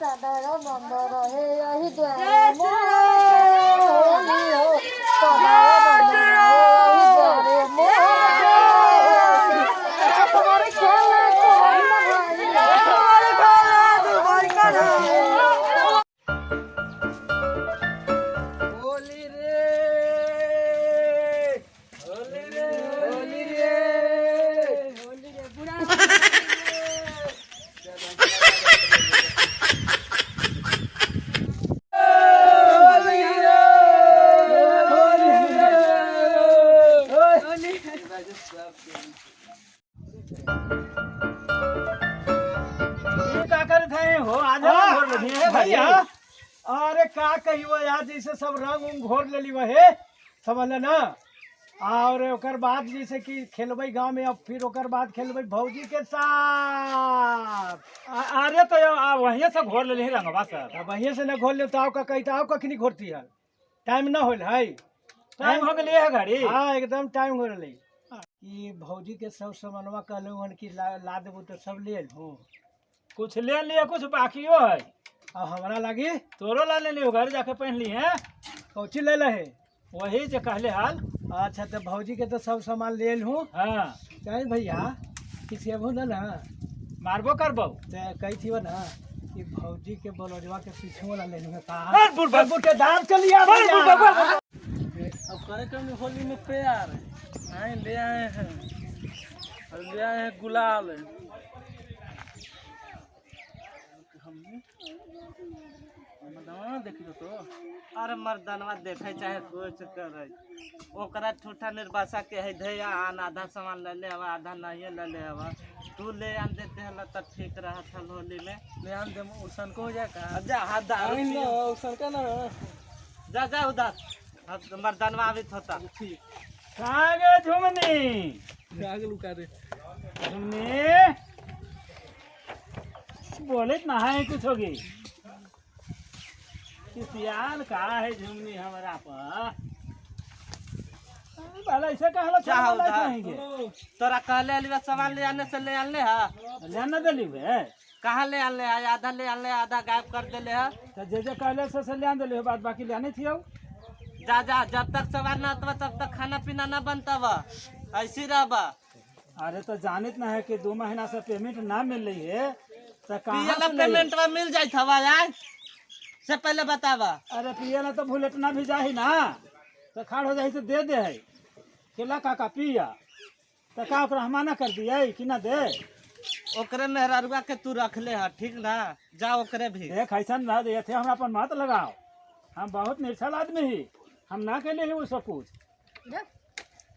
सदर मंदर हे यही द्वारे मोहन होली हो, सदर मंदर हे यही द्वारे मोहन होली। अच्छा तुम्हारे खेल तुम्हारे भाई। होली रे, होली रे, होली रे, होली रे, बुढ़ा होली रे, होली रे, होली। का करत है हो आज हाँ, घोर लेली है भैया। अरे का कहियो यार, जैसे सब रंग उंग घोर लेली वहे समझ ना। और ओकर बाद जैसे कि खेलबै गांव में, अब फिर ओकर बाद खेलबै भौजी के साथ। अरे तो वहीं से घोर लेली रंगवा सर। अब वहीं से न घोर ले तो आओ का कही तो आओ कखनी घोरती है, टाइम ना होल है। टाइम हो गेली है घड़ी। हाँ एकदम टाइम हो रही कि भौजी के सब सामानवा कहलू हन कि ला देबू तो सब ले अयलहूँ। कुछ ले लिए, कुछ बाकियो है। अब हमरा लागी तोरो ला लेली, घर जाके पहन ली है। कौची ले है? वही जो कहले हाल। अच्छा तो भौजी के तो सब सामान ले अयलहूँ। हाँ। चाहे भैया किसी अबू ना ना मारबो करबो। तो कही थी ना कि भौजी के बलौजवा के पीछे वाला ले लूँगा। अरे बुढ़बा। बुढ़े दाम चलिए बुढ़बा, बुढ़बा। अब करे कम होली में प्यार आए ले आए हैं और ले आए हैं गुलाल। हमने मर्दनवा देखियो तो। अरे मर्दनवा देखे चाहे कुछ करे, ओकरा ठूठा निर्बासा के है धैया आन आधा सामान ले ले हवा, आधा नहीं ले ले हवा। तू ले आन देते हला तब ठीक रहा था होली में। ले आन दे उसन को हो जाए का। अब जा हाथ दारू ना पियो। उसन का ना। जा जा उधर, अब मर्दनवा आवित होता। ठीक। कहाँ गए झुमनी? आगे लुका दे। झुमनी बोले ना है कुछ होगी किसियान का है झुमनी हमरा पर। अरे भला ऐसे कहला जा छोड़ा उधर। चाहेंगे। तोरा कहले अलिवा सामान ले आने से ले आनले हा? ले ना देली बे। कहाँ ले आनले हा? आधा ले आनले, आधा गायब कर देले हा। तो जे जे कहले से ले आन देली, बात बाकी ले आने थी। जा जा, जब तक सामान ना आतवा तब तक खाना पीना ना बनता बा, ऐसी रहबा। अरे तो जानित ना है कि 2 महीना से पेमेंट ना मिल रही है तो कहाँ पियला से लई? पेमेंट मिल जाए हवा यार से पहले बतावा। अरे पियला तो भूलेटना भी जाही ना, तो खाड़ हो जाही तो दे दे है केला काका पिया तो का ओकरा हम मना कर दिए कि ना दे। ओकरे मेहरारुआ के तू रख ले हा, ठीक ना? जा ओकरे भी। देख ऐसा ना दे थे हमरा अपन मत लगाओ, हम बहुत निर्छल आदमी ही, हम ना कैले ही वो सब कुछ।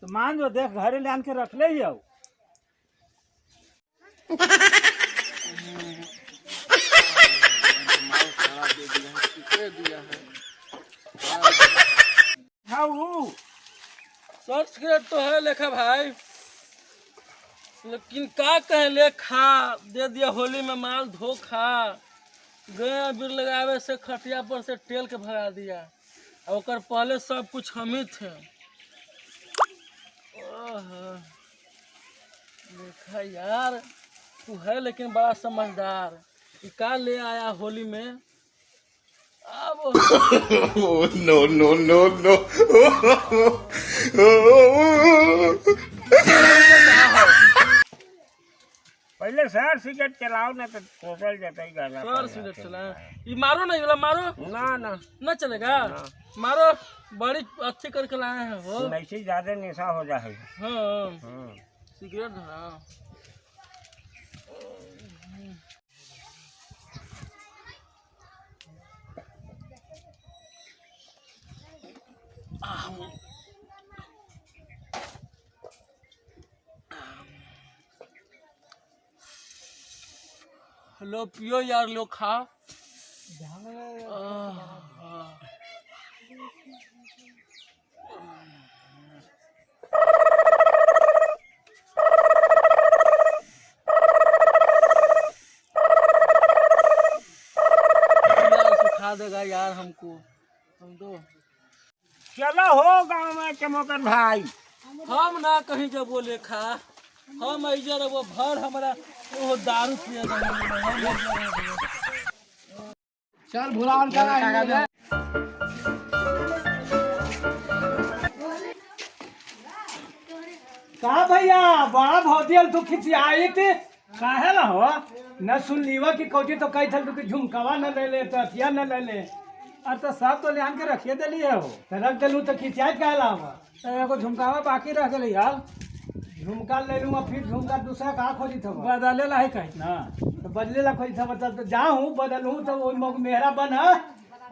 तो मान जो देख घरे ले आन के रख ले ही आओ। दे दिया है। हाँ वो सर सिगरेट तो है लेखा भाई, लेकिन का कहे लेखा दे दिया होली में माल धोखा। गए अबीर लगावे से खटिया पर से टेल के भगा दिया, और ओकर पहले सब कुछ हम ही थे। ओहो, देखा यार तू है लेकिन बड़ा समझदार, ई का ले आया होली में अब। No, no, no, no. पहले सर सिगरेट चलाओ ना तो कोसल जाता ही गाना। सर सिगरेट चला ये मारो ना, ये वाला मारो। ना ना। ना चलेगा, मारो बड़ी अच्छी करके लाए हैं हो। वैसे ज्यादा नशा हो जाए। हाँ सिगरेट धरा। लो पियो यार, लो खा। यार सुखा देगा यार हमको, हम तो चलो हो गाँव में चमोकर भाई। हम ना कहीं जब वो लेखा, हम ऐजर वो भर हमारा वो दारू पिए। चल भुलावन का। का भैया बड़ा भौजी तू खिसियाई थी काहे ला हो? न सुन लीवा की कौची तो कही थल तू कि झुमकावा न ले ले तो अथिया न ले ले। अरे तो सब तो ले आन के रखिए देली है हो। तो रख देलू तो खिसियाई काहे ला हवा? तो एगो झुमकावा बाकी रह गेलै यार। झुमका ले लूँ फिर झुमका दूसरा कहाँ खोजी था? बदले ला है कहीं ना। तो बदले ला खोजी था तो जाऊँ बदलूँ तो वो मेहरा बन है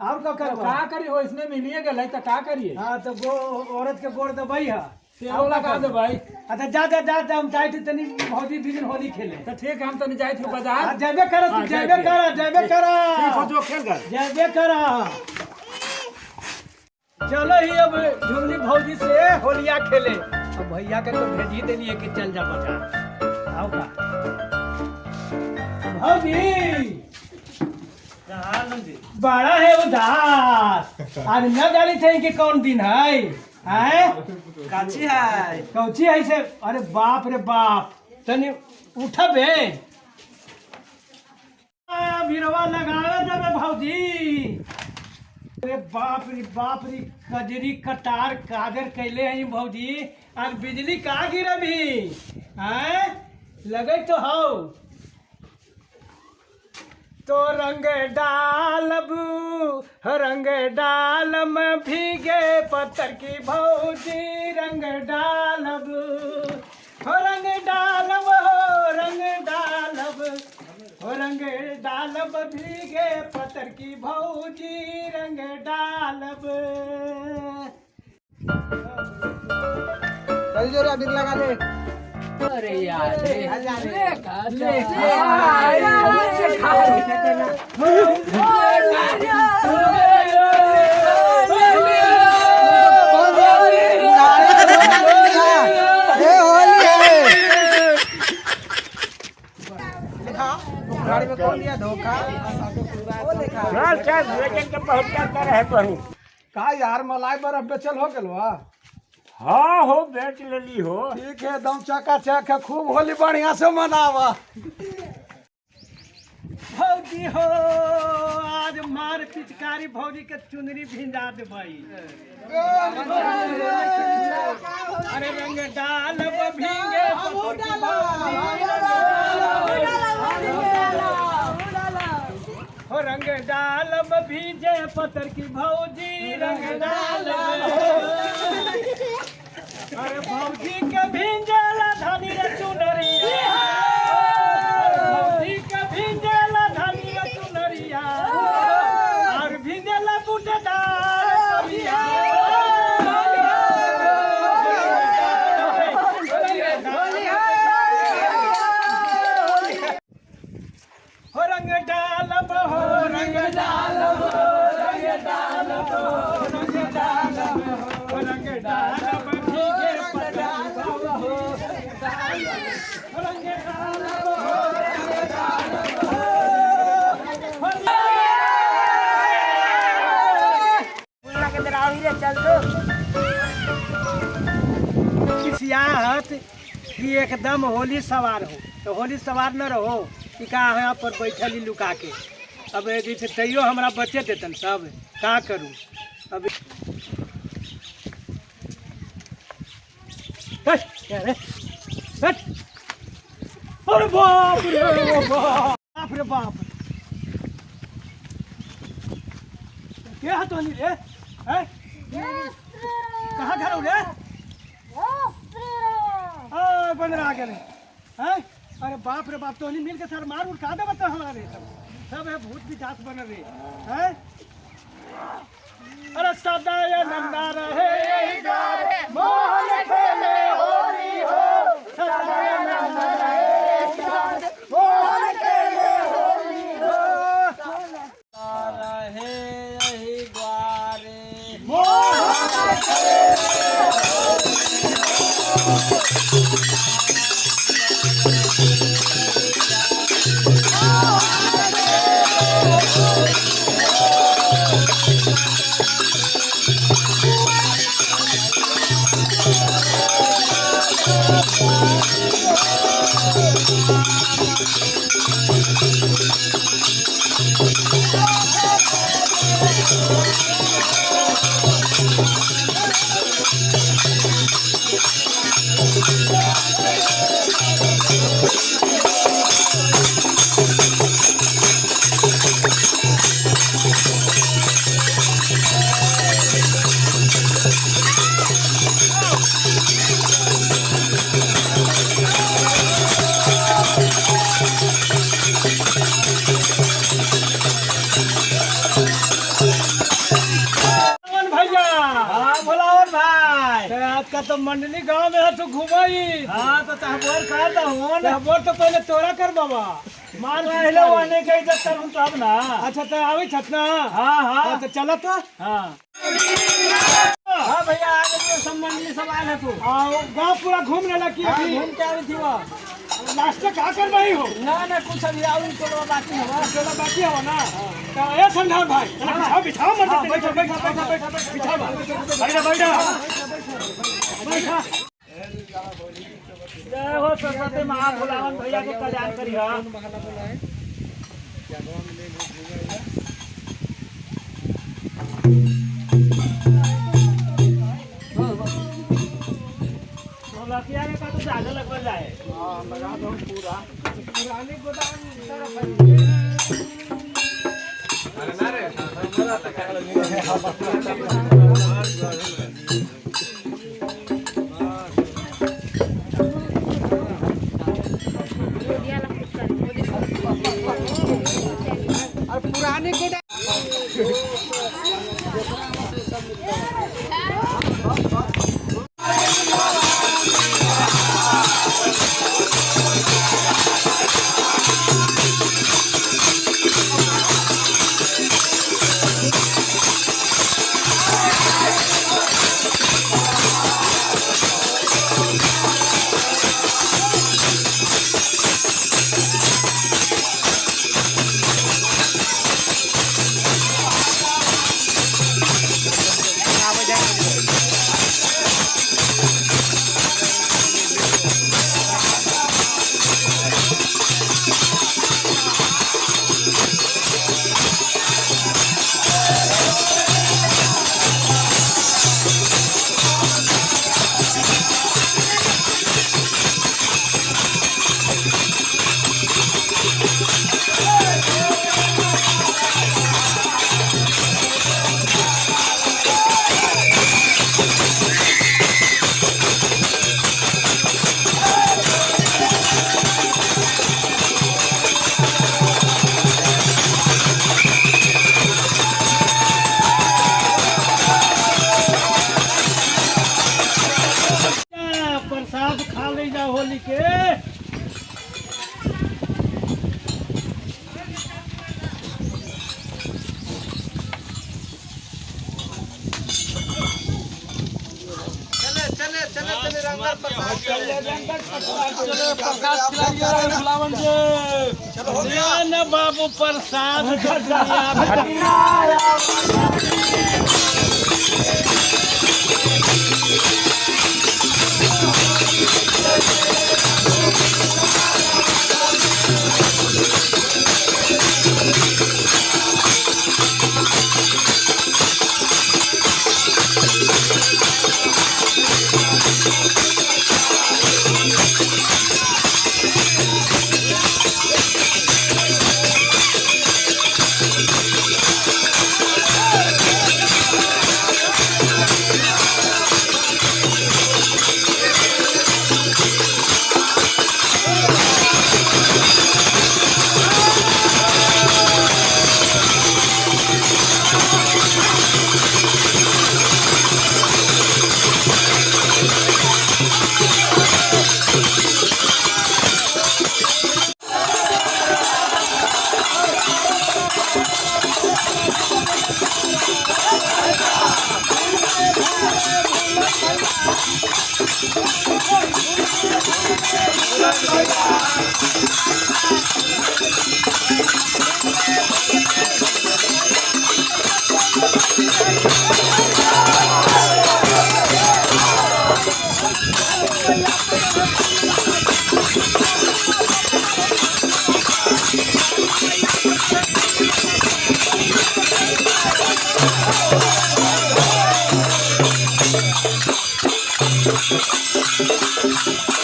और का करबा? का करी हो, इसने मिलिए गेलै तो का करिए? हाँ तो गो औरत के गोड़ दबई है। तेलो लगा दे भाई। अच्छा जा जा जा जा, हम जाए थे तनी भौजी बिजन होली खेले। तो ठीक है, हम तनी जाए थे बाजार। हाँ, जाबे करा तू, हाँ, जाबे जाए करा, जाबे करा। ठीक हो जो खेल गए। जाबे करा। चलो ही अब झुमली भौजी से होलिया खेले। अब भैया के तो भेज ही देलिए कि चल जा बाजार। आओ का भौजी बड़ा है उदास आज न जानी थे कि कौन दिन है। हैं काची है कौची है से? अरे बाप रे बाप, तनी उठबे भीरवा लगावे देबे भौजी। अरे बाप रे बाप रे, कजरी कटार काजर कैले हैं भौजी। आज बिजली का गिरबी हैं लगे तो हौ तो रंग डालबू रंग डालम भीगे पत्थर की भौजी रंग डालबू हो रंग डालब हो रंग डालब हो रंग डालब भीगे पत्थर की भौजी रंग डालब। चल जो रे अबीर लगा दे। अरे यार ले ले ए होली है। लिखा गाड़ी में कौन दिया धोखा? वो लिखा चल चल लेकिन के बहुत चलता रहे पहू। का यार मलाई बर्फ बेचल हो गेल बा? हाँ हो बेच लेली हो। ठीक है एकदम चका चक है, खूब होली बढ़िया से मनावा। भौजी हो आज मार पिचकारी भौजी के चुनरी भिंजा देबई। अरे रंग डालब भींगे हो रंग डालब भीजे पत्थर की भौजी रंग डालब। अरे भौजी के भिंजेला धानी रे चुनरिया, भौजी के भिंजेला धानी रे चुनरिया और भिंजेला बूटेदार चोलिया। हो रंग डालब हो रंग डालब हो रंग डालब हो रंग डालब हो रंग डालब भीगे पत्थर हो रंग डालब हो रंग डालब हो। खिसियाहत कि एकदम होली सवार हो तो होली सवार न रहो कि का यहाँ पर बैठल ही लुका के। अब जैसे तैयो हमरा बचे देतन सब का करूँ अब। अरे बाप रे बाप रे बाप, क्या हाथ रे हैं? कहाँ घर हो रे? बंदर आ गए हैं। अरे बाप रे बाप, तो मिल के सर मार उठा दे बता हमारा रे सब सब है भूत पिशाच बन रहे हैं। अरे सदा नंदा रहे मोहन खेले होली हो, सदा नंदा रहे मोहन खेले होली हो। रहे यही द्वारे मोहन खेले होली हो। भैया। हाँ भोलावन भाई, तो आपका तो मंडली गांव में है तो घुमाई। हाँ तो तहबोर कर दहून। बोल तो पहले तोरा कर बाबा मान पहले वो आने के इज्जत करूँ तब ना। अच्छा तो आवे छत ना। हाँ हाँ तो चला तो। हाँ हाँ भैया आ गए सब मंडली सब आए तू। आओ गांव पूरा घूम लेला की अभी? घूम के आई थी वो। लास्ट का कर रही हो? ना ना कुछ अभी आउल टोलवा बाकी हवा। टोला बाकी हो ना। तो ए संधान भाई बिछाओ बिछाओ मत बैठो बैठो बैठो बैठो बिछाओ बैठो बैठो बैठो। जय हो सरस्वती माँ भोलावन भैया के कल्याण करी। हाँ ढोलकिया के का तो ज्यादा लगभग जाए। हां लगा दो पूरा पुराने गोदाम तरफ है। अरे ना रे हमरा लगा और पुराने गोदाम प्रसाद खा ले जा होली के। चले चले चले चले रंगर प्रसाद प्रसाद खिलाइए भोलावन जी। चलो हो गया ना बाबू प्रसाद।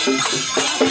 Thank